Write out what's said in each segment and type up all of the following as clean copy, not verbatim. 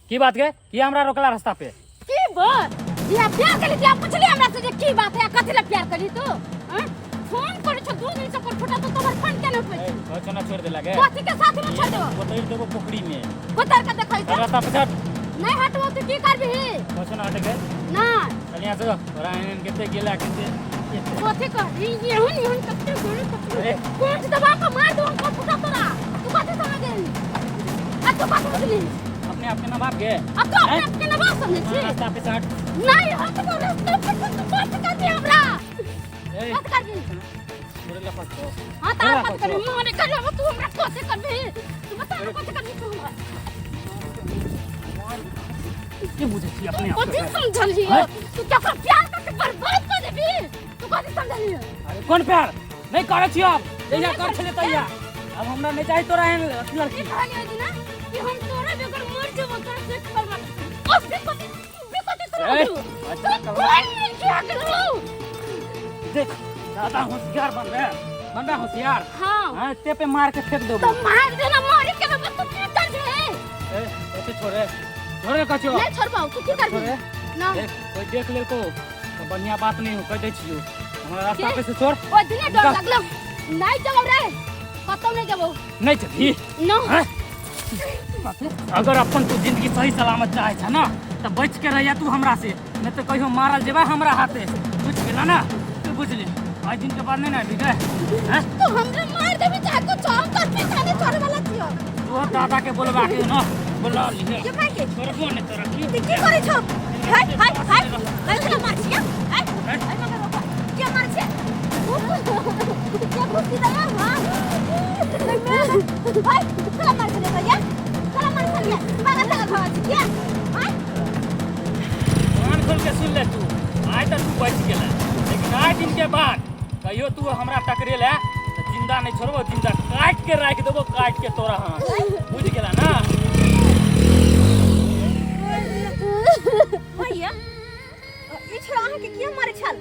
की बात गे की हमरा रोकला रास्ता पे की बात जिया प्यार करी तिया पुछली हमरा से जे की बात है कथी ला प्यार करी तू हैं? फोन करे छो दू दिन से पर फुटा तो तोहर फोन केना उठबै ए, कहै छौ ना छोड़ देला गे कथी के साथ में छोड़ देबो उतरि देबो पोखरी में उतर के देखै छो रास्ता पे छट नहीं हटबो तो की करबिही कहै छौ ना हटे गे ना चल यहाँ से तोरा एहन कते गेला कते कथी कहबी एहन एहन कते गोरे कते ए। कोच दबा के मार दो हमको फुटा तोरा तू कथी समझ गेली आ तू कथी बुझली अपने आप के ना बाप गे आ तू अपने आप के नवाब समझै छी रास्ता पे छट नहीं हटबो रास्ता पे तू बात कर दे हमरा ए बात कर दी छोड़े ला फट हाँ तार मत करी मुंह नहीं कर तू हमरा कथी करबी तू बता ना कथी करबी तू हमरा के बुझै छी अपने आप कथी समझलही तू केकरो प्यार करके बर्बाद कर देबी तू कथी समझलही अरे कोन प्यार नहीं करै छी अब जहिया कर छले तहिया अब हमरा नहीं चाही तोरा एहन अथी लड़की की कहलियो दिना कि हम तोरा बगैर मर जेबो तोरा से पर मत अब भी कथी भी कथी तोरा ए, तू अच्छा कोन लड़की आ गेलौ देख ज्यादा होशियार बन रहे बन रहा होशियार हां हाँ ते पे मार के फेंक देबो तो मार देना मारे के ना तू की कर दे ए ऐसे छोड़े छोड़े कछो नहीं छोड़बाऊ तू की करबी छोड़े ना देख कोई देख ले को तो बढ़िया बात नहीं हो कह दे छियो हमरा रास्ता के? पे से छोड़ ओ दिने डर निकल। लागलो नहीं जबो रे कतौ नहीं जबो नहीं चली ना हैं? अगर अपन तू जिंदगी सही सलामत चाहे छ ना तो बच के रहिया तू हमरा से नहीं तो कहियो मारल जेबा हमरा हाथे बुझ गेला ना तू बुझली आज दिन के बाद नहीं ना अभी गए हैं तू हमरा मार देबी चाहे कुछ हम तोर पीछा नहीं छोड़े वाला छियो तोहर दादा के बोलबा के ना बोला लिहे के भाई के छोड़बो नहीं तोरा की तू की करे छो हाय हाय हाय हाय तोरा मार छिया हाय हाय मगर रोका के मार छिया के घुसी दया हां हाय तोरा मार छले भैया तोरा मार छलिया पागल लगा भावा छिया हाय कान खोल के सुन ले तू आइ तऽ तू बचि गेला लेकिन आइ दिन के बाद कहियो तू हमरा टकरेला तऽ जिंदा नहीं छोड़बो जिंदा काट के राखि देबो काट के तोरा हाथ बुझ गेला ना भैया ई छोरा अहाँके किया मारे छल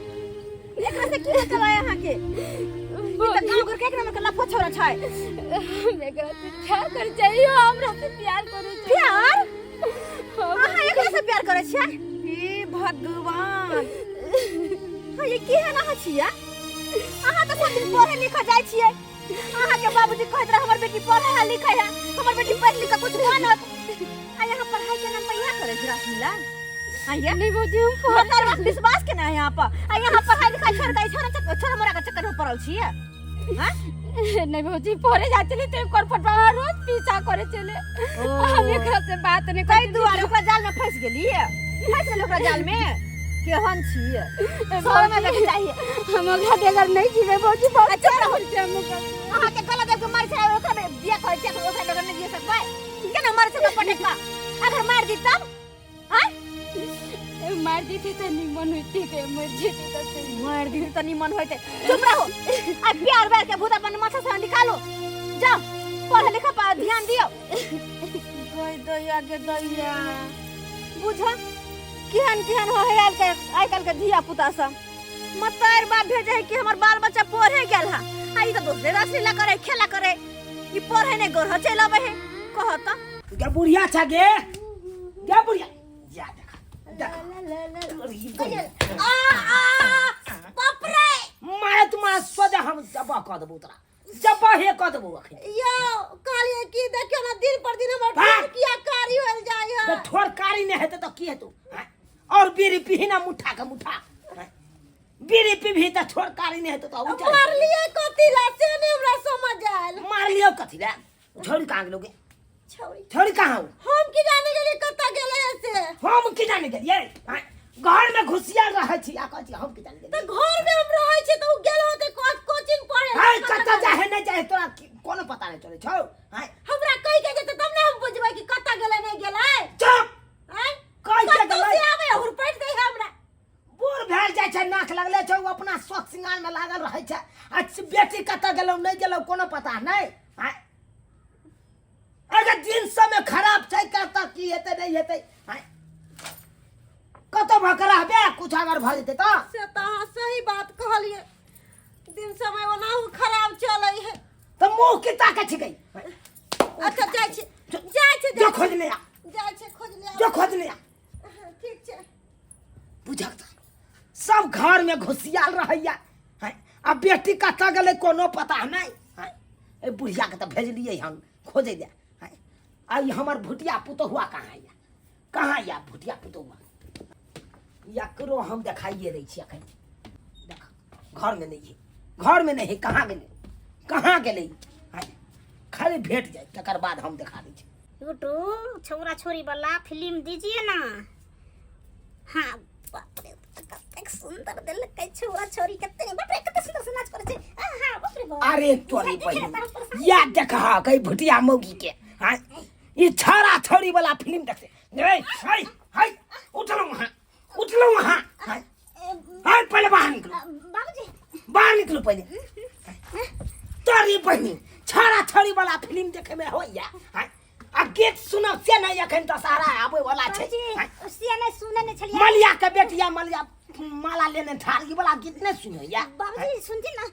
एकरा से की मतलब है अहाँके ई तऽ गाँव घर के एक नंबर के लफो छोरा छै हम एकरा से प्यार करे चाहिए हमरा से प्यार करे प्यार अहाँ एकरा से प्यार करै छियै हे भगवान हाँ ये केहन अहाँ छियै अहाँ तऽ सब दिन पढ़े लिखऽ जाइ छियै अहाँके बाबूजी कहैत रहे हमर बेटी पढ़े है लिखे है हमर बेटी पढ़ लिख के कुछ बनत आ यहाँ पढ़ाई के नाम पर इहाँ करै छी रासलीला आइए नहीं भौजी हम मतलब विश्वास केना है यहाँ पर आ यहाँ पढ़ाई लिखाई छोड़ के छोड़ छोड़ मोरा के चक्कर में पड़ल छियै हाँ? नहीं भौजी पढ़े जाते चले तो कर फटवा रोज पीछा करे चले हम एकरा से बात नहीं ताहि दुआरे ओकरा जाल में फंस गेली फंस गेली ओकरा जाल में केहन छियै शरम आबे के चाहिए हम ओकरा बगैर नहीं जीवे भौजी बहुत अच्छा प्यार छै हम ओकरा से। अहाँ के गला देख के मार छै ओकरा में बिया कहै छै ओकरा बगैर नहीं जी सकबै केना मार छै पटक अगर मार दी तब आय मार दीते तो निमन होती के मर जेते तो सही। मार दी त निमन होइते चुप रहो आ प्यार व्यार के भूत अपन माथा से निकालो जाओ पढ़े लिखे पर ध्यान दियो गई दैया के दैया बुझ केहन केहन हो है आइ काल्हि के धिया पुता सब मतार बाप भेजे है कि हमर बाल बच्चा पढ़े गेल है आ ई त दोसरे रसलीला करे खेला करे ई पढ़े नहीं गोर चलि अबै है कह त गे बुढ़िया छ गे गे बुढ़िया जा देख देख आ आ बाप रे मारे तुम्हारा सोजा हम जबा कऽ देबो तोरा जबा हे कऽ देबो अखन यो कहलिए कि देखियो ना दिन पर दिन हमर भाग। ठोर किया कारी होल जाय है तऽ ठोर कारी नहि हेतै तऽ की हेतौ आँय? और बीड़ी पीही ना मुठा के मुठा आँय? बीड़ी पीबही तऽ ठोर कारी नहि हेतौ तऽ उजर मारलिए कथी ला से नहीं हमरा समझ आयल मारलियौ कथी लए छोड़ी कहाँ गेलौ गे छौरी छोड़ी कहाँ हौ हम की जाने गेलिए कतऽ गेलै से हम की जाने गेलियै आँय? घर में घुसियल रहै छी आ कहै छी हम की जाने गेलियै तऽ घर में हम रहै छी तऽ उ गेल होतै कोचिंग पढ़े हाय कतऽ जाहे नहि जाहे तोरा कोनो पता नहि चलै छौ आँय हमरा कहि के जेतै तब ने हम बुझबै कि कतऽ गेलै नहि गेलै चुप आँय कहि के कतऽ गेलै से आबै हुरपटि दै है हमरा बूढ़ भेल जाइ छै नाक लगले छै ओ अपना शौक सिंगार में लागल रहै छै आ बेटी कतऽ गेलौ नहि गेलौ कोनो पता नहि आँय अगर दिन समय खराब छै कतऽ की हेतै नहि हेतै आँय कतऽ भऽ के रहबे कुछ अगर भऽ जेतै तऽ से तऽ अहाँ सही बात कहलियै दिन समय ओनाहु खराब चलै है तऽ मुँह की ताकै छिकै अच्छा जाइ छी जाइ छी जो खोज ले आ जाइ छै खोज ले जो खोज ले आ। ठीक छै। बुझक तऽ सब घर में घुसियाल रहैया हैं, आ बेटी कतऽ गेलै कोनो पता नहि हैं। एहि बुढ़िया के तऽ भेजलियै हन खोजै लए हैं। आ ई हमर भुटिया पुतहुआ कहाँ यऽ, कहाँ यऽ भुटिया पुतहुआ? एकरो हम देखाइए दै छी एखन। देख, घरमे नहि है, घरमे नहि है, कहाँ गेलै, कहाँ गेलै? हैं, खाली भेट जाए तकर बाद हम देखा दै छी। यूट्यूब छौरा छोरी वाला फिल्म दीजिए ना। हाँ बाप रे, कतेक सुंदर देलकै छौरा छोरी, कते बाप रे कते सुंदर से नाच करै छै। आहा बाप रे बाप। अरे तोरी बहिन, या देखा कई भुटिया मौगी के। हाँ, ई छौरा छोरी वाला फिल्म देखते। ए हाय हाय, उठलो वहां, उठलो वहां। हाय हाय, पहले बाहर निकलो। बाबूजी बाहर निकलो पहले। तोरी बहिन, छौरा छोरी वाला फिल्म देखे में होइया। हाय, आ गीत सुनब से नहीं, एखन दशहरा आबै वाला छै। बाबूजी से नहीं सुने नहीं छलियै। मलिया के बेटिया मलिया माला लेने ठार, ई वाला गीत नहीं सुनैया। बाबूजी सुनथिन ना,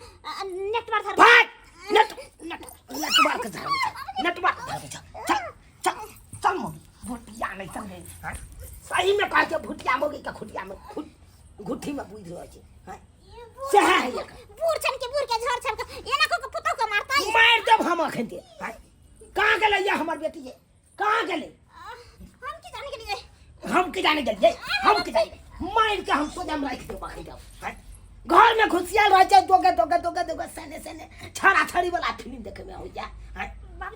नेटवर्क धर भाग, नेट नेट नेटवर्क धर, नेटवर्क धर। चल चल चल मौगी, भुटिया नहीं चल गई। हाँ, सही में कह के भुटिया मौगी के खुटिया में घुट्ठी में बुझ रहल छै। हाँ, सएह है एकर। बूढ़ छन के बूढ़ के झड़ छन के एना को के पुतहु के मारतै। मारि देब हम अखन ते। हाँ, कहाँ गेलै ये हमर बेटी ये, कहाँ गेलै? हम की जाने गेलियै, हम की जाने गेलियै, हम की जाने? मारि के हम सोजा में राखि देब अखन। देब घर में घुसियाल रहै छै, दोगे दोगे दोगे दोगे सने सने छड़ा छड़ी वाला फिल्म देखे में होइया। हाँ,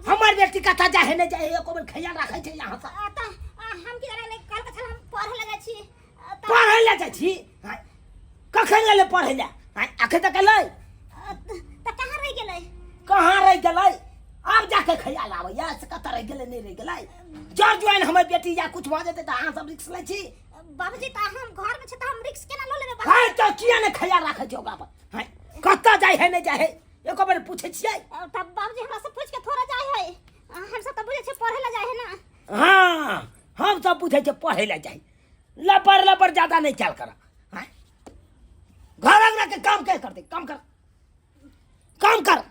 हमर बेटी कतऽ जाइ है नहि जाइ है एको बेर ख्याल राखै छै यहाँ से? तऽ हम की जाने गेलियै, काल्हि के छल हम पढ़ै लए जाइ छी। पढ़ै लए जाइ छी? हाँ, कखन एलै पढ़ै लए? हाँ, अखन तक एलै तऽ कहाँ रहि गेलै, कहाँ रहि गेलै? आब जाके ख्याल आबैया से कतऽ रहि गेलै, नहि रहि गेलै। जर ज्वाइन हमर बेटी या कुछ भऽ जेतै तऽ अहाँ सब रिक्स लै छी? बाबूजी तऽ हम घरमे छी तऽ हम रिक्स केना लऽ लेबै? है तऽ किया नहि ख्याल राखै छै ओकरा पर? है, कतऽ जाइ है नहि जाइ है एको बेर पूछै छियै? तब बाबूजी हमरा से पूछ के थोड़ा जाइ है, हम सब तऽ बुझै छियै पढ़ै लए जाइ है ना। हाँ, हम सब बुझै छियै पढ़ै लए जाइ। लपर लपर ज्यादा नहीं चाल कर। हाँ, घर अंगना के काम के करते? काम कर, काम कर।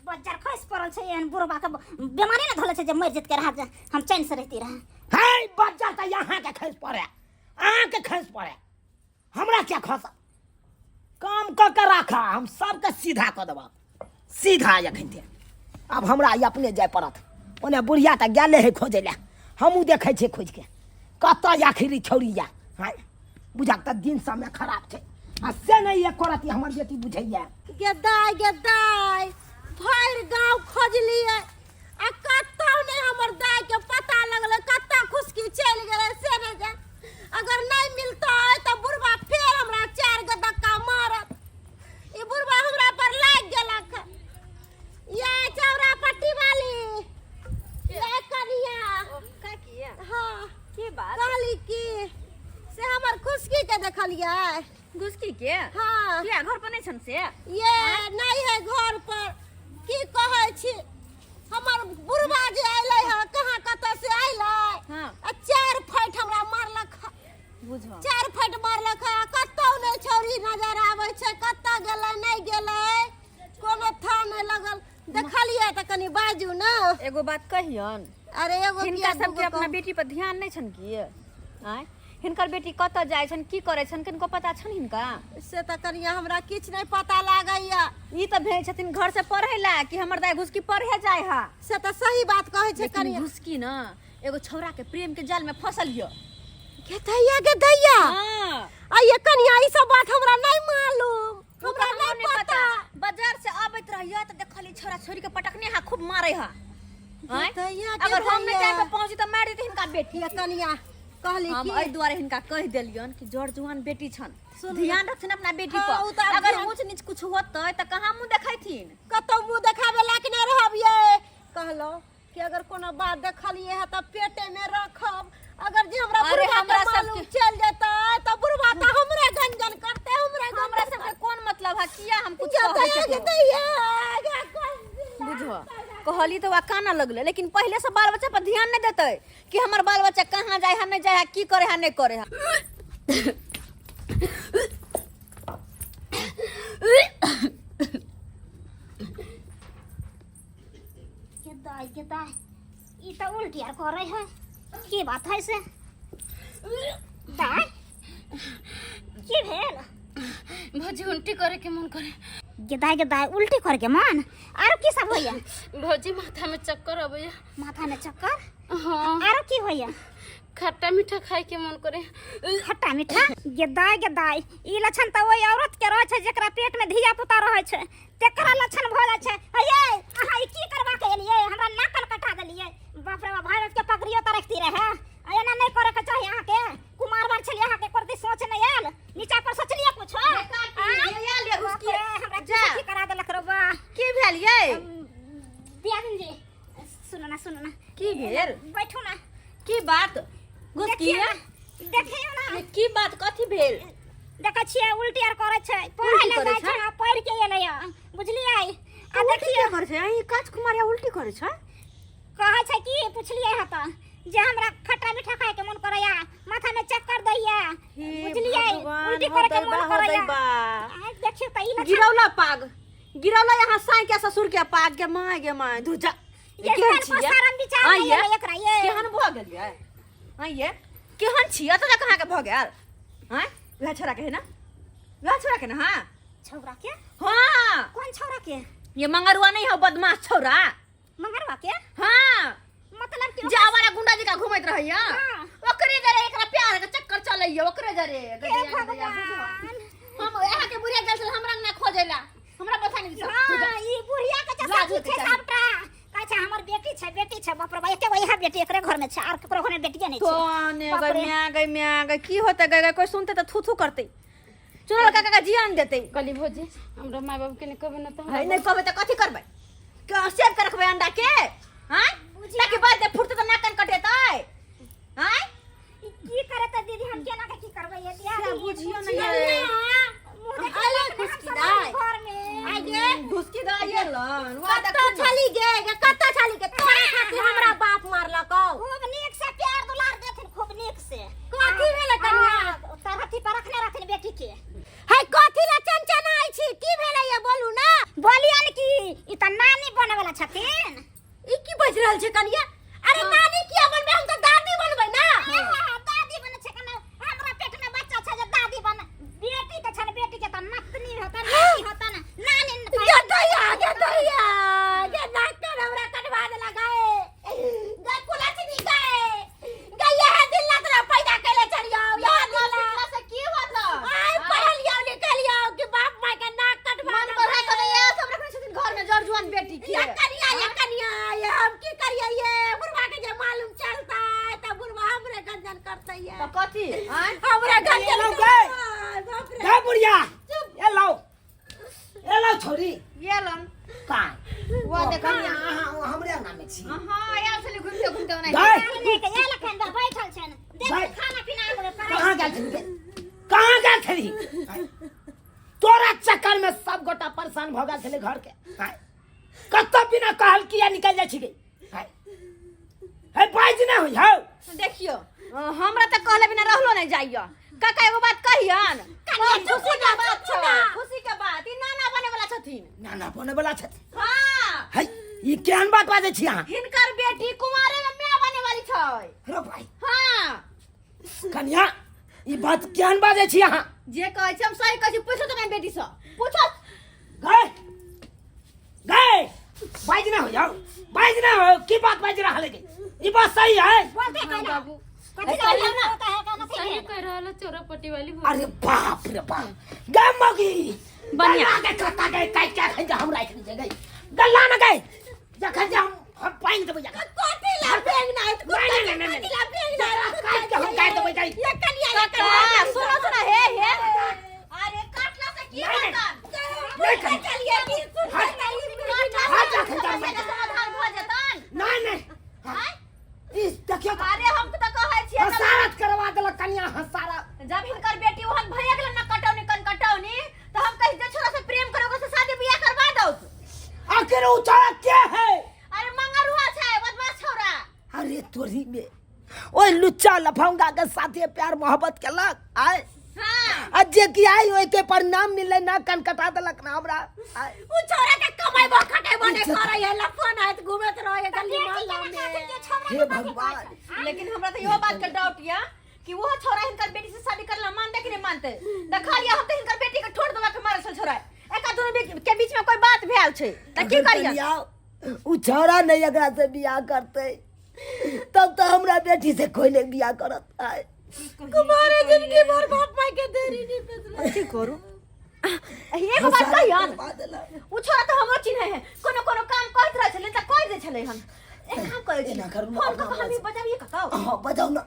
बज्जर खसि पड़ल छै, एहन बुढ़बा के बीमारी ने धोले छै जे मरि जेतै रहा, जे हम चैन से रहती रहा। है बज्जर तऽ यहाँ के खसि पड़े, अहाँ के खसि पड़े, हमरा क्या खसा? काम कऽ के राखा, हम सबके सीधा कऽ देबा सीधा। एखन ते आब हमरा ई अपने जाय पड़त ओने। बुढ़िया तऽ गेले है खोजै लए, हमहूँ देखै छियै खोजिके कतऽ आखिर ई छौड़ी या। हाँ, बुझक तऽ दिन समय खराब छै आ से नहि एको रत्ती हमर बेटी बुझैया। गे दाय, गे दाय, भरि गाँव खोजलियै आ कतौ नहि हमर दाय के पता लगलै। कतऽ खुशकी चलि गेलै से नहि जान। अगर नहि मिलतै तऽ बुढ़बा फेर हमरा 4 गो धक्का मारत। ई बुढ़बा हमरा पर लागि गेलक। ये चौरा पट्टी वाली, ये कनिया। काकी। हाँ। की बात? कहली की से हमर खुशकी के देखलियै? घुसकी के? हाँ। किया, घर पर नहीं छन से? ये नहीं है घर पर। की कहै छी, हमर बुढ़बा जे अयलै है कहाँ कतऽ से अयलै हाँ। आ 4 फैट हमरा मारलक हँ। बुझो 4 फैट मारलक हँ, कतौ नहि छौड़ी नजर आबै छै। कतऽ गेलै नहि गेलै कोनो था नहि लगल। देखलियै तऽ कनि बाजू ने। एगो बात कहियन? अरे एगो हिनका किया, सबके दूगो अपना कहू। बेटी पर ध्यान नहीं छन की? आँय, हिनकर बेटी कतऽ जाइ छन, की करै छन, किनको पता छन हिनका? से तऽ कनिया हमरा किछु नहि पता लागैया। ई तऽ भेज छथिन घर से पढ़े ला कि हमर दाय घुसकी पढ़े जाय हा। से तऽ सही बात कहै छै लेकिन कनिया। घुसकी न एगो छौड़ा के प्रेम के जाल में फसल यो। गे दैया, गे दैया। हाँ। आ ये कनिया, ई सब बात हमरा नहि मालूम, हमरा हमरा नहि पता। बाजार से आबैत रहियो तऽ देखली छौड़ा छोरी के पटकने हा, खूब मारे हा। आँय? दैया के अगर हम नहीं दैया। टाइम पे पहुंची तऽ मारि देते हिनका बेटी। ये कनिया, कहली हम की एहि दुआरे हिनका कहि देलियन कि जर जुआन बेटी छन, सुन। ध्यान रखथिन अपना बेटी हाँ, उ पर। तऽ आब अगर ध्यान- ऊंच नीच कुछ होतै तऽ कहाँ मुंह देखैथिन? कतौ मुंह देखाबे लायक नहि रहब। ये कहलहुँ कि अगर कोनो बात देखलिए है तऽ पेटे में रखब। अगर जे हमरा अरे बुढ़बा के हमरा सबके- मालूम चल जेतै तऽ बुढ़बा तऽ हमरे गंजन करते, हमरे हमरा सबके कोन मतलब है? किया हम कुछ जतै कहै केकरो? दैया गे कोन। बुझो कहली तऽ वह काना लगले, लेकिन पहले से बाल बच्चा पर ध्यान नहीं देते कि हमर बाल बच्चा कहाँ जाए है नहीं जाए है, की करे है नहीं करे है। गे दाय, गे दाय, ई तऽ उल्टी आर करै है। की बात है से दाय की भेल भौजी उल्टी करे के मन करे गेदाय गेदाय उल्टी करे के मन आरो की सब होइया भौजी माथा में चक्कर अबैया माथा में चक्कर हाँ आरो की होइया खट्टा मीठा खाए के मन करे खट्टा मीठा गेदाय गेदाय ई लक्षण तऽ ओहि औरत के रहै छै जेकरा पेट में धिया पुता रहै छै तेकरा लक्षण भऽ जाइ छै हे अहाँ ई की करबा के एलियै हमरा नाकल कटा देलियै बाप रे बाप भाई के पकड़ियो तऽ रखती रहे आ एना नहि करे के चाही अहाँके कुमार बार छलियै अहाँके करती सोच नहि आयल नीचा पर सोचलियै कुछो हमरा जा। की करा देलक रे बा की भेल यै दियादिन जी सुनू ना सुनू ना की भेल बैठू ना की बात घुसकी देखियौ ना देखियौ ना की बात कथी भेल देखै छियै उल्टी आर करै छै पढ़ै उल्टी लए करै जाइ छै छै? आ पढ़ि के एलै हँ बुझलियै आ उल्टी देखियौ किया करै छै ई काज कुमारिया उल्टी करै छै कहै छै की पुछलियै हँ तऽ जे हमरा खट्टा मीठा खाय के मन करैया माथा में चक्कर दैया हे बुझलियै भगवान, उल्टी हो करे के दैबा, मन हो करैया दैबा। आ देखियौ तऽ ई लक्षण गिरौला पाग गिरौला यहाँ साई के ससुर के पाग के माय गे माय धुर जा ये केहन घर पर छियै शरम विचार हाँ नहि ये एलै एकरा ये केहन भऽ गेल यै हाँ ये केहन छियै एतऽ तक अहाँके भऽ गेल हाँ वएह छोरा के है ना वएह छोरा के ना हाँ छौरा के हाँ कोन छौरा के ये मंगरुआ नहीं हो बदमाश छौरा मंगरवा के हाँ मतलब कि जे आवारा गुंडा जका घुमैत रहैया हाँ। ओकरे जरे एकरा प्यार के चक्कर चलैया ओकरे जरे हे गदिया गदिया बुझो। भगवान हम यहाँ के बुढ़िया गेल छल हमरा ना खोजेला हमरा बता नहीं दिस हाँ ई बुढ़िया के चचा लाज होके छै चाही। सबटा कहै छै हमर बेटी छै बेटी छै बाप रे बा एके गो इएह बेटी एकरे घर में छै आर केकरो घर में बेटिए नहि छै कोने बाप गई रे। म्या गई म्या गई की होते गई गई कोई सुनते त थू थू करते चुनल काका का जियान देते कहली भौजी हमरा माय बाप के नहीं कहबे ना तो है नहीं कहबे त कथी करबै सेव के रखबै अंडा के हैं ताकि बाद में फुटते त नाकन कटेतै हैं ई की करे त दीदी हम केना के की करबै ये से बुझियो ने ये ये। मुंह आले देख खुशकी दाय। घर में आगे घुसकी दा ये लन वा कत्तो छली गे गे कत्तो छली गे तोरा खातिर हमरा बाप मारलकौ खूब नीक से प्यार दुलार देथिन खूब नीक से कथी भेलै कनिया तरहथी पर रखने रहथिन बेटी के है कथी ला चनचनाइ छी की भेलै ये बोलू ना बोलियन की ई त नानी बने वाला छथिन ई की बाजि रहल छै कनिया अरे नानी किया बनबै हम तऽ दादी बनबै ना हाँ, दादी बने छै कने हमरा पेट में बच्चा छै जे दादी बन बेटी त छन बेटी के त नतनी होतन नानी होतन नानी गे दैया गे दैया गे डॉक्टर हमरा कटवा देला गाए गे कुलचनी गाए गे यह दिल ना तोरा पैदा कैले चलियो यह दिल ला से की होत आय पढ़ल लियो लिखल लियो कि बाप माय के नाक कटवा मन बढ़ा के ये सब रखने छथिन घर में जर जुआन बेटी के ये कनिया ये कनिया ये हम की करिए ये बुढ़वा के जे मालूम चलता है त बुढ़वा हमरे गंजन करतै ये त कथी हमरे गंजन लाओ गए। बाप रे गा बुढ़िया ए लाओ ए लाओ छोरी ये लन का वो देखो कनिया अहाँ ओ हमरे अंगना में छी हां आयल छली घुमते घुमते ओना गाय लेके आयल अखन बा बैठल छन देख भाई। खाना पीना आबे कहाँ गेल छली बे? कहाँ गेल छली तोरा चक्कर में सब गोटा परेशान भऽ गेल छलै घर के आँय। कतऽ बिना कहल किया निकल जाइ छिकै आँय। हे बाजि नहि होइ हौ देखियो हमरा तऽ कहले बिना रहलो नहीं जाइयो काका एगो बात कहियन खुशी के बात छौ खुशी के बात ई नाना बने वाला छथिन नाना बने वाला छथिन हां है ई केहन बात बाजै छी अहाँ हिनकर बेटी कुमारे में माय बने वाली छै रो भाई हां कन्या ई बात केहन बाजै छी अहाँ जे कहै छी हम सही कहै छी पूछो तऽ बेटी से पूछो गए गए बाज ना हो जाओ बाज ना हो की बात बाज रहल है ई बात सही है बोलते हाँ, कहना बाबू कथी कहना होता है कहना सही कह रहल चोरा पट्टी वाली अरे बाप रे बाप गे मगी बढ़िया। गल्ला के कत्ता गए काट के अखन जे हम राखि दै गई गल्ला न गई जखन जे हम हम पानि देबै जखन कथी ला फेंक ना नहीं नहीं नहीं नहीं ला फेंक ना काट के हम काट देबै गई ये कनिया ये कनिया सुनो सुनो हे हे अरे काटला से की नहीं, नहीं। होता नहीं कनिया। चलिए की सुन हाँ। चलिए हाँ, जखन जाबै। समाधान भऽ जेतन नहीं नहीं हाँ। ई देखियो तऽ अरे हम तऽ कहै छियै जब- हसारत करवा देलक कनिया हसारत जब हिनकर बेटी ओहन भए गेल ना कटौनी कन कटौनी तऽ हम कहि जे छोरा से प्रेम करो ओकरा से शादी बियाह करवा दौ आखिर उ छोरा के है अरे मंगरुआ छै बदमाश छोरा अरे तोरी में ओए लुच्चा लफंगा के साथे प्यार मोहब्बत केलक आय हाँ आ जे कि आई ओइ के परिणाम मिललै ना कन कटा देलक ना हमरा आय उ छोरा के कमाइबो खटेबो नै करै है लफन आयत घुमैत रहै है गली मोहल्ला में हे भगवान। लेकिन हमरा तो इहो बात के डाउट या कि वो छोरा हिनकर बेटी से शादी करला मानते कि नहीं मानते। देखा लिया हम तो हिनकर बेटी के ठोर दबा के मारे छल छोरा, एका दोनों के बीच में कोई बात भेल छै त की करियन? कनिया, उ छौड़ा नहीं एकरा से बियाह करते तब तो हमरा बेटी से कोई नहीं बियाह करत। आय कुमारे जिंदगी भर बाप माई के देरी नहीं बेचला। की करू एगो बात कहियन, उ छोरा तो हमरो चिन्है है, कोनो कोनो काम कहैत रहै छलै त कहि दै छलै हन। एक काम करै छी, एना करू ना, फोन कऽ अपना कऽ हम बजाबियै कतौ। हाँ बजाउ ना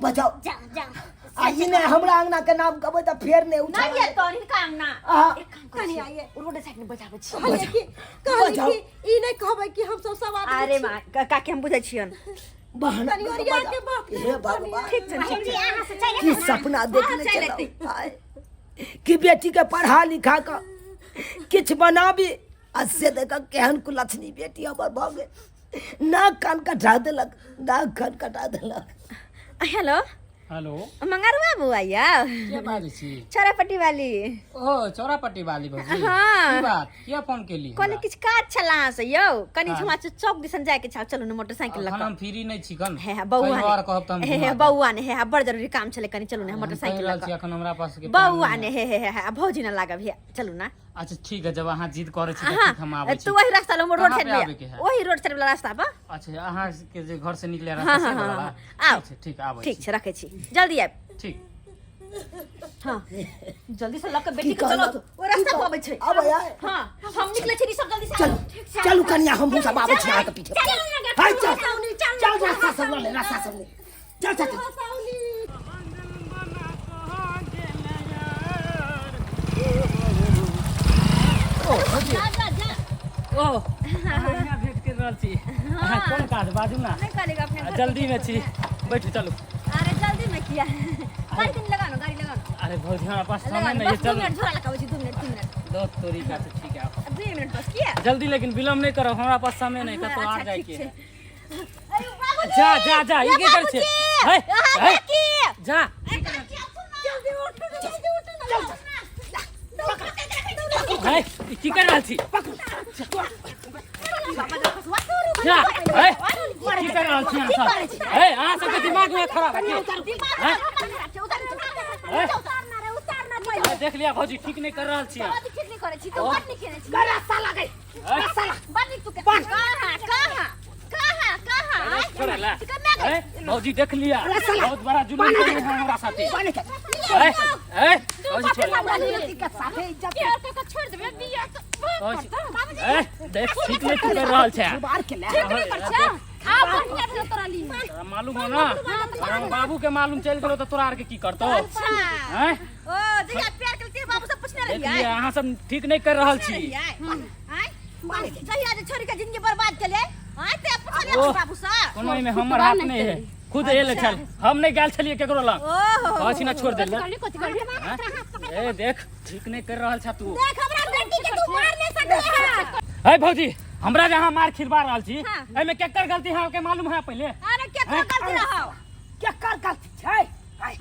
बजाउ। जाओ जाओ। आ ई नहि हमरा अंगना के नाम कहबै तऽ फेर नहि उठा नहीं ये तो हिनका अंगना। आ एक काम करै छी, उ रोड साइड में बजाबै छी। कहलियै कि कहलियै बजाउ। कि ई नहि कहबै कि हम सब सब आदमी अरे माँ काकी हम बुझै छियन। बहना कनि ओरिया के बात हे भगवान, ठीक छै ठीक जी छै। अहाँ से चलि की सपना देखने चलि छलहुँ आय, कि बेटी के पढ़ा लिखा कऽ किछु बनाबी आ से देख केहन कुलक्षणी बेटी हमर भऽ गेल। नाक कान कटा देलक, नाक कान कटा देलक। हेलो हेलो, मंगरुआ बुआ यौ। के बाजै छी? चौरापट्टी वाली। ओ चौरापट्टी वाली भौजी? हाँ। की बात, किया फोन केली? कहले किछु काज छल अहाँ से यौ, कनि हाँ। हमरा चौक दिसन जाय के छल, चलू ने मोटरसाइकिल लऽ अखन कऽ। हम फ्री नहि छी कन। हे हे बौआ कहियो आर कहब तऽ हम ने, हे घुमा हे देब। बौआ ने, हे हे बड़ जरूरी काम छलै, कनि चलू ने हम कहि मोटरसाइकिल लऽ रहल छी कऽ। अखन हमरा पास के टाइम बौआ नहि ने, हे हे हे हे भौजी ने लागब, हे चलू ना। अच्छा ठीक है, जब अहाँ जिद करै छी तऽ हाँ ठीक, हम आबै छी। तू वही रास्ता लो, रोड कहाँ साइड पे आबे के में है? वही रोड साइड वाला रास्ता पर। अच्छा अहाँ के जे घर से निकले हाँ रास्ता हाँ से हाँ वाला? हाँ, आओ। ठीक छै, ठीक आबै ठीक छी। छै, रखै छी, जल्दी आबि। ठीक। हाँ जल्दी से लऽ के बेटी की के चलो, कहलक? ओ रास्ता पर अबै छै। आबै आय। हाँ हम निकले छी सब, जल्दी से चलू आउ। चलू कनिया, हमहूँ सब आबै छी अहाँके पीछे। चलू ना गे, हाय, चल चल चल रास्ता सब लऽ ले, रास्ता सब ले, चल चल चल। जा जा जा। ओ अहाँ भेंट कर रहल छी, अहाँ कोन काज बाजू ना। नहीं कहले अपने घर जल्दी में छी, बैठू चलू। अरे जल्दी में किया, गाड़ी तनी लगानो, गाड़ी लगानो। अरे भौजी हमरा पास समय लगानो नहीं है, बस 2 चलू। मिनट झोरा लगाबै छी, 2 मिनट 2 मिनट। दो तोरी का तो ठीक है, 2 मिनट बस, किया जल्दी, लेकिन विलम्ब नहीं करब, हमरा पास समय नहीं, कतौ अच्छा, आर जाय ठीक के छै। है। अरे बाबूजी! जा जा जा, ई की करै छै? बाबूजी! हे, अहाँ हे, काकी! जा। अरे काकी, आबू ना। जल्दी उठू ना, जल्दी उठू ना। हे, ई की कर रहल छी? जा, हे, की कर रहल छी अहाँ सब? हे, अहाँ सबके दिमाग में खराब है की? दिमाग हैं? हमर खराब छै, उतार, उतार, हे? उतार ना रे, उतार ना पहिले। हे, देख लिया भौजी, ठीक नहीं कर रहल छी अहाँ। बाबूजी ठीक नहीं करै छी, तू बड नीक केने छी। रास्ता लागै हे, बड नीक तू के- कहाँ, कहाँ, कहाँ, कहाँ, आँय? छोड़ ला। चिकन मैं गई। हे, भौजी देख लिया, बहुत बड़ा जुलूम केने हैं हमरा साथे। बने के हे, हे, भौजी छोड़। बेटी के साथे इज्जत के के छोड़ देबे बिया तो भौजी, हे, देख ठीक नहीं तू कर रहल छै। बार के ले। ठीक नहीं कर छै, आ बढ़िया भेल तोरा ली। तोरा मालूम हो ना, तोरा बाबू के मालूम चलि गेलो तऽ तोरा आर के की करतौ? अच्छा। हैं? ओ, जहिया प्यार केलकै, बाबू से पूछने देख रहियै। लिया, अहाँ सब ठीक नहीं कर रहल छी। रहियै। आँय? जहिया जे छोरी के जिंदगी बर्बाद केले, आँय, ते पूछलियै ओह। अपन बाबू से? कोनो एहिमे हमर हाथ नहीं है, खुद एले छल, हम नहीं गेल छलियै केकरो लग। ओहो। कहै छी ना छोड़ देले। कहली कथि कहली? हैं? ए देख, ठीक नहीं कर रहल छा तू। देख हमरा बेटी के तू मार नहीं सकले है। हे भौजी, हमरा जे अहाँ मार खिलवा रहल छी, हाँ। एहिमे केकर गलती है अहाँके मालूम है पहिले? अरे केकरो गलती रहौ? केकर गलती छै? आय,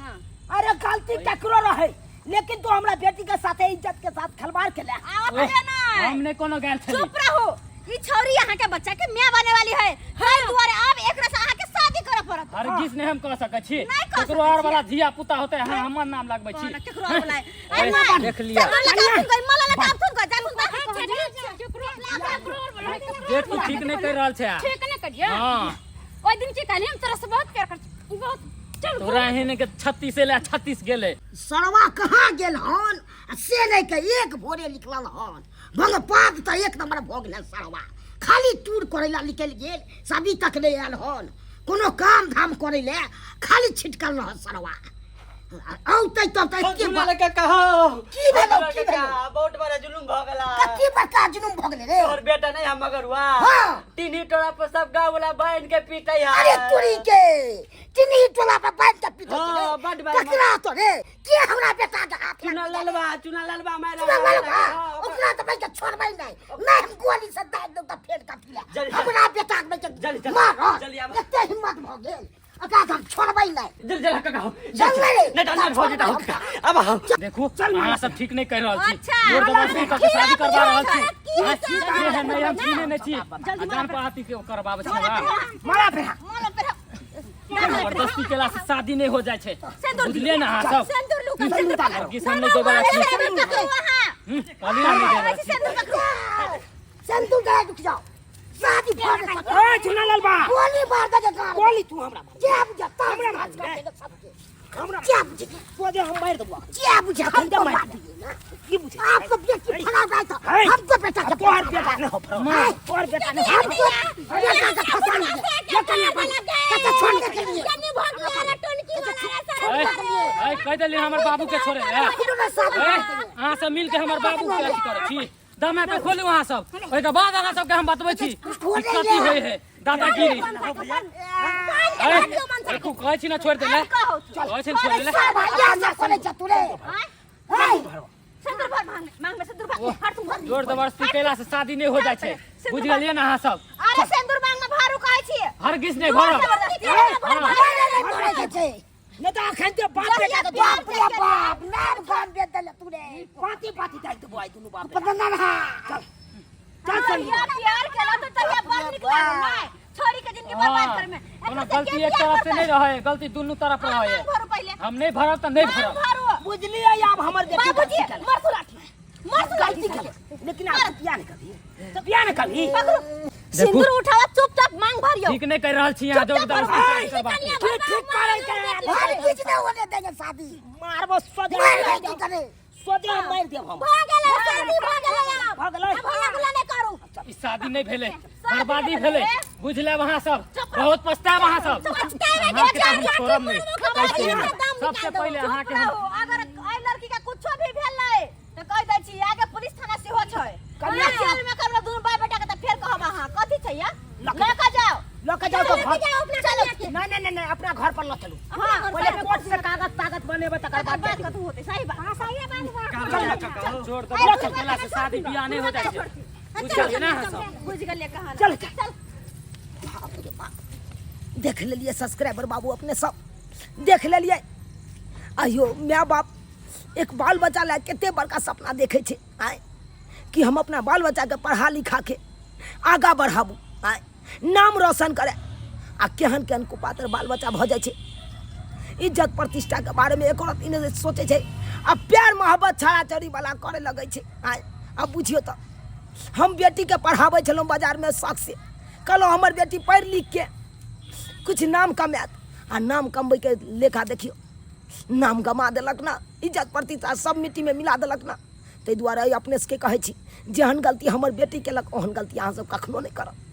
अरे गलती केकरो रहे, लेकिन तू हमरा बेटी के साथे इज्जत के साथ खिलवाड़ के ले। आवत है ना। हम नहीं कोनो गेल छली। चुप रहो, ई छौरी अहाँ के बच्चा के माय बने वाली है, हर दुआरे अब एकरा से अहाँ के शादी करे पड़त। हरगिज नहीं हम कह सकै छी। नहीं कह केकरो सकै और छी। वाला धिया पुता होते, अहाँ हमर नाम लगबै छी। कोना केकरो और वाला है? ए, अरे माय, देख लिया। चल, मला काम थुन गई, मला काम थुन गई, जा थुन गई। देख तू ठीक नहीं कर रहल छै। ठीक नहीं करिए। हाँ। ओइ दिन की कहली हम तोरा से बहुत प्यार कर छी, बहुत। चल तोरा एहन के 36 ले 36 गेले। सरवा कहाँ गेल हन आ से नहीं के एक भोरे निकलल हन, भंगपाक तऽ एक नंबर भऽ गेल हन सरवा, खाली टूर करै ला निकलि गेल, सभी तक नहि आयल हन, कोनो काम धाम करै ले खाली छिटकल रहल सरवा। औतै तब तऽ एते सुना बात। लगा कहो। की भेलौ, की काका, भेलौ? बहुत बड़ा जुलुम भ गेला। कथी बड़का जुलुम भऽ गेलै रे? तोहर बेटा नहीं हम मगर हुआ। हाँ। तिन्ही टोला पर सब गांव वाला बांध के पीटे है। अरे तोरी के तिन्ही टोला पर बांध के पीटे हाँ, छलै। बड बार ककरा तो रे के हमरा बेटा के हाथ चुना लगा ललवा, चुना ललवा मारा। चुना ललवा, हाँ, ओकरा तो भाई के छोड़बै नहीं, नहीं हम गोली से दाग देब तऽ फेर कथी ले। जल्दी, हमरा बेटा के भाई के जल्दी, जल्दी, मार, जल्दी आब। एते हिम्मत भऽ गेल, ओकरा तऽ हम छोड़बै नहीं। जल्दी, जल्दी, काका, हो। चल रे। नहीं, नहीं, नहीं, भौजी, नहीं, काका, अब आओ। देखू, अहाँ सब ठीक नहीं कर रहल छी। अच्छा। जोर जबरदस्ती कऽ के शादी करवा रहल छी। की आँय, से है नहीं, हम छीने नहीं छी। आ जान पर आती के करबाबै छी हमरा। मारा फेर। मारा फेर। जबरदस्ती केला से शादी नहीं हो जाए छै सिंदूर बुझलिए ना अहाँ सब सिंदूर लू का सिंदूर पकड़ो। कि हम नहीं देबला छी सिंदूर पकड़ो अहाँ कहली ना नहीं देबला छी सिंदूर पकड़ो सिंदूर दे रुक जाओ शादी भऽ गेल ए चुना लाल बा गोली मार दे के गाड़ गोली तू हमरा मार जे बुझा ता हमरा मार कर दे। दे सबके हमरा जे बुझे तो जे हम मार देबो जे बुझे अखन हमको मार मार दिए ना की बुझे आप तो बेटी फड़ा गए था है। हमको बेटा के तोहर बेटा नहीं हो फड़ा तोहर बेटा नहीं हो हमको बेटा के फंसा लिया ये कन्या बन कते छोड़ दे के लिए ए ए कह देली हमर बाबू के छोड़े ले इन्होंने शादी ए अहाँ सब मिल के हमर बाबू के अथी करै छी दमे तऽ खोलू अहाँ सब ओहिके बाद अहाँ सबके हम बतबै छी कि कथी होइ है दादागिरी ए देखू कहै छी ना छोड़ि देले कहै छी ना छोड़ि देले सब भैया सब खोले छ तू रे हे सिंदूर भर मांग मांग में सिंदूर भर हर तू भर जोर जबरदस्ती केला से शादी नहीं हो जाइ छै बुझि गेलियै ना अहाँ सब अरे सिंदूर मांग में भारू कहै छी हरगिज नहि भरब जबरदस्ती तोरे के छै नहीं तो अखन ते बाप बेटा के बाप रे बाप नाम गान दे देले तू रे पाती पाती डाल देबो आई दुनू बाप पता ना रहा चल चल चल तहिया प्यार केला तो तहिया बड़ निक लागल नै छोरी के जिंदगी बर्बाद हाँ, करे में कोनो गलती एक तरफ से नहीं रहे गलती दुनू तरफ रहे भरू पहिले हम नहीं भरब तऽ नहीं मांग भरब भरू बुझलियै आब हमर बेटी बाबूजी गलती केलक। मरसू लाठी मरसू गलती लाठी केलक लेकिन आब बियाह नहीं करबी बियाह नहीं करबी सिंदूर उठावा चुपचाप मांग भरियो ठीक नहीं कर रहल छी अहाँ जोर जबरदस्ती करबाक। ठीक ठीक करे के हर किछ नहीं होने देंगे शादी मारबो सोझे मार देंगे तने सोझे हम मार देब हम भ गेलै शादी भ गेलै आब भऽ गेलै? आब हल्ला गुल्ला नहि करू ई शादी नहीं भेलै बर्बादी भेलै बुझ लेब अहाँ सब बहुत पछताएब अहाँ सब अहाँके तऽ हम छोड़ब नहि कैसे नहि। सबसे पहिले अहाँके हम अगर एहि लड़की के कुछो भी भेलै तऽ कहि दै छी आगे पुलिस थाना सेहो छै कन्या। जेल में करब दुनू बाप बेटा के तऽ फेर कहब अहाँ कथी छै या लऽ कऽ जाओ लऽ के जाओ तो घर चलो नहीं नहीं नहीं नहीं अपना घर पर लऽ चलू हाँ पहिले कोर्ट से कागज तागज बनेबै तकर तकर बाद बाद कथू होतै सही बात हां सही बात जोर जबरदस्ती केला से शादी बियाह नहीं हो जाइ छै बुझ गेलियै ना अहाँ सब बुझ गेलियै कहानी चल चल बाप रे बाप देख लेलियै सब्सक्राइबर बाबू अपने सब देख लेलियै अयो माय बाप एक बाल बच्चा लए कते बड़का सपना देखै छै आँय कि हम अपना बाल बच्चाके पढ़ा लिखा के आगाँ बढ़ाबू आँय नाम रोशन करे आ केहन केहन कुपात्र बाल बच्चा भऽ जाइ छै इज्जत प्रतिष्ठाके बारेमे एको रत्ती नहि सोचै छै आ प्यार मोहब्बत छड़ा चढ़ी वाला करे लगै छै आँय आब बुझियौ तऽ हम बेटीके पढ़ाबै छलहुँ बाजारमे शौकसँ कहलहुँ हमर बेटी पढ़ि लिखके किछु नाम कमायत आ नाम कमबैके लेखा देखियौ नाम गमा देलक ने इज्जत प्रतिष्ठा सब मिट्टीमे मिला देलक ने ताहि दुआरे अपने सबके कहै छी जेहन गलती हमर बेटी केलक ओहन गलती अहाँ सब कखनो नहि करब।